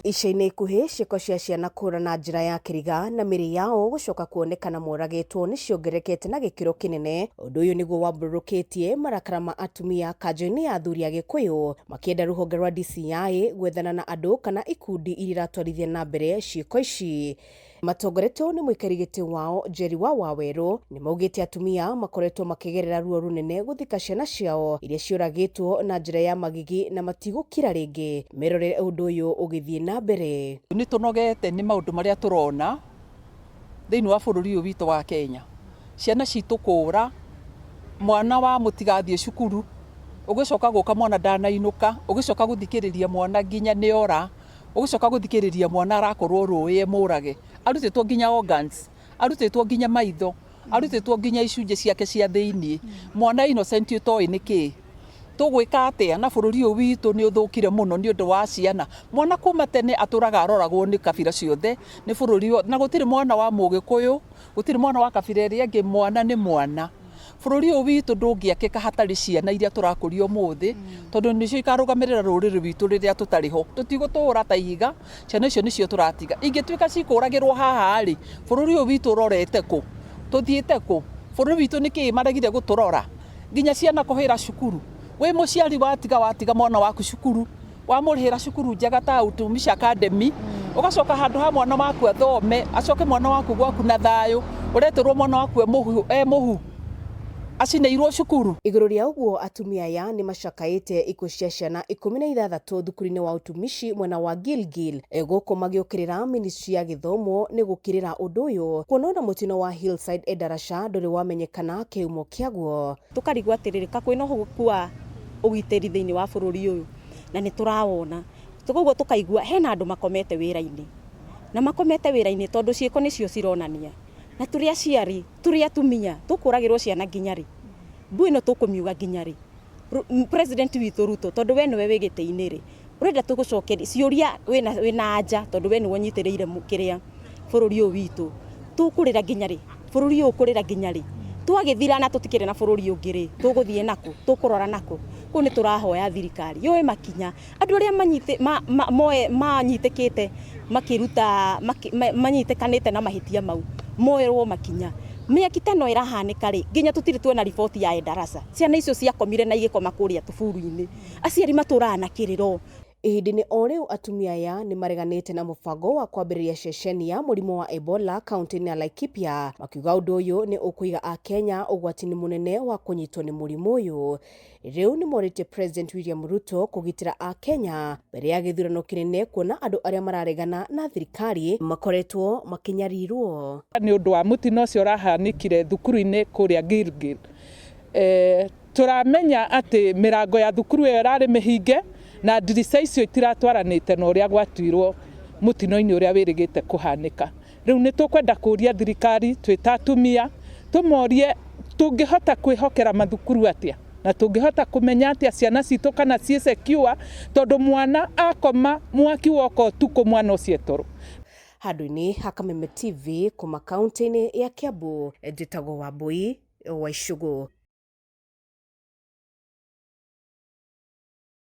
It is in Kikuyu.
Ica-inĩ ikuhĩ, ciĩko cia ciana kũũra na njĩra ya kĩriga na mĩrĩ yao gũcoka kuonekana moragĩtwo nĩ ciongererekete na gĩkĩro kĩnene. Ũndũ ũyũ nĩguo wambũrũrũkĩtie marakara ma atumia kanjũ-inĩ ya athuri a Gĩkũyũ makĩenda rũhonge rwa DCI gwethana na andũ kana ikundi iria iratwarithia na mbere ciĩko ici. Matongoretio nĩ mũikari gĩtĩ wao Njeri wa Wawerũ, nĩ maugĩte atumia makoretwo makĩgerera ruo rũnene gũthika ciana ciao iria ciũragĩtwo na njĩra ya magigi na matigũkira rĩngĩ merorere ũndũ ũyũ ũgĩthiĩ na mbere. Nĩ tũnogete nĩ maũndũ marĩa tũrona thĩinĩ wa bũrũri ũyũ witũ wa Kenya. Ciana citũ kũũra, mwana wa mũtigathiĩ cukuru, ũgĩcoka gũka mwana ndanainũka, ũgĩcoka gũthikĩrĩria mwana nginya nĩ ora. Ũgĩcoka gũthikĩrĩria mwana arakorwo rũĩ e mũrage, arutĩtwo nginya organs, arutĩtwo nginya maitho, arutĩtwo nginya icunjĩ ciake cia thĩiniĩ. Mwana innocent ũtoĩ nĩ kĩĩ. Tũgwĩka atĩa na bũrũri ũyũ witũ nĩ ũthũkire mũno nĩ ũndũ wa ciana. Mwana kuma tene atũraga aroragwo nĩ kabira ciothe, nĩ bũrũri na gũtirĩ mwana wa mũgĩkũyũ, gũtirĩ mwana wa kabira ĩrĩa ĩngĩ, mwana nĩ mwana. Bũrũri ũyũ witũ ndũngĩakĩka hatarĩ ciana iria tũrakũria ũmũthĩ, tondũ nĩcio ikarũgamĩrĩra rũrĩrĩ rwitũ rĩrĩa tũtarĩ ho. Tũtigũtũra ta ihiga, ciana icio nĩcio tũratiga. Ingĩtuĩka cikũragĩrwo haha rĩ, bũrũri ũyũ witũ ũrorete kũ? Tũthiĩte kũ? Bũrũri witũ nĩkĩĩ maregire gũtũrora? Nginya ciana kũhĩra cukuru. Wĩ mũciari watiga watiga mwana waku cukuru, wamũrĩhĩra cukuru njega ta Utumishi Academy, ũgacoka handũ ha mwana waku athome, acoke mwana waku gwaku na thayũ, ũretĩrwo mwana waku e mũhu, e mũhu acinĩirwo cukuru. Igũrũ rĩa ũguo atumia aya nĩ macakaĩte ikuũ cia ciana 16 thukuru-inĩ wa Utumishi mwena wa Gilgil gũkũ magĩũkĩrĩra ministry ya gĩthomo nĩ gũkirĩra ũndũ ũyũ kuona ona mũtino wa Hillside Endarasha ndũrĩ wamenyekana kĩhumo kĩaguo. Tũkarigwo atĩrĩrĩ, ka kwĩna ũhũgũku wa ũgitĩri thĩinĩ wa bũrũri ũyũ? Na nĩ tũrawona. Koguo tũkaigua hena andũ makomete wĩra-inĩ. Na makomete wĩra-inĩ tondũ ciĩko nĩcio cironania. Na tũrĩ aciari, tũrĩ atumia, tũkũragĩrwo ciana nginya rĩ? Mbu ĩno tũkũmiuga nginya rĩ? President witũ Ruto, tondũ we nĩwe wĩ gĩtĩ-inĩ rĩ, ũrenda tũgũcokerie ciũria wĩna anja tondũ we nĩwe ũnyitĩrĩire kĩrĩa bũrũri ũyũ witũ. Tũkũrĩra nginya rĩ? Bũrũri ũyũ ũkũrĩra nginya rĩ? Twagĩthira na tũtikĩrĩ na bũrũri ũngĩ rĩ, tũgũthiĩ nakũ? Tũkũrora nakũ? Kũu nĩ tũrahoya thirikari yoe makinya, andũ arĩa manyitĩkĩte makĩruta, manyitĩkanĩte na mahĩtia mau, moerwo makinya. Mĩaki ta ĩno ĩrahanĩka rĩ, nginya tũtirĩ tuona riboti ya Endarasha. Ciana icio ciakomire na igĩkoma kũrĩa tũburu-inĩ. Aciari matũraga na kĩrĩro. Ihinda-inĩ o rĩu atumia aya nĩ mareganĩte na mũbango wa kwambĩrĩria ceceni ya mũrimũ wa Ebola kaunti-inĩ ya Laikipia, makiuga ũndũ ũyũ nĩ ũkũiga Akenya ũgwati-inĩ mũnene wa kũnyitwo nĩ mũrimũ ũyũ. Rĩu nĩ morĩtie President William Ruto kũgitĩra Akenya mbere ya gĩthurano kĩnene kuona andũ arĩa mararegana na thirikari makoretwo makĩnyarirwo. Nĩ ũndũ wa mũtino ũcio ũrahanĩkire thukuru-inĩ kũrĩa Gilgil. Tũramenya atĩ mĩrango ya thukuru ĩyo ĩrarĩ mĩhinge na ndirica icio itiratwaranĩte na ũrĩa gwatuirwo mũtino-inĩ ũrĩa wĩrĩgĩte kũhanĩka. Rĩu nĩ tũkwenda kũria thirikari twĩ ta atumia tũmorie tũngĩhota kwĩhokera mathukuru atĩa na tũngĩhota kũmenya atĩa ciana citũ kana ciĩ secure tondũ mwana akoma mwaki woka ũtukũ mwana ũcio e toro. Handũ-inĩ ha Kameme TV kuma kaunti-inĩ ya Kiambu, njĩtagwo Wambui wa Icũgũ.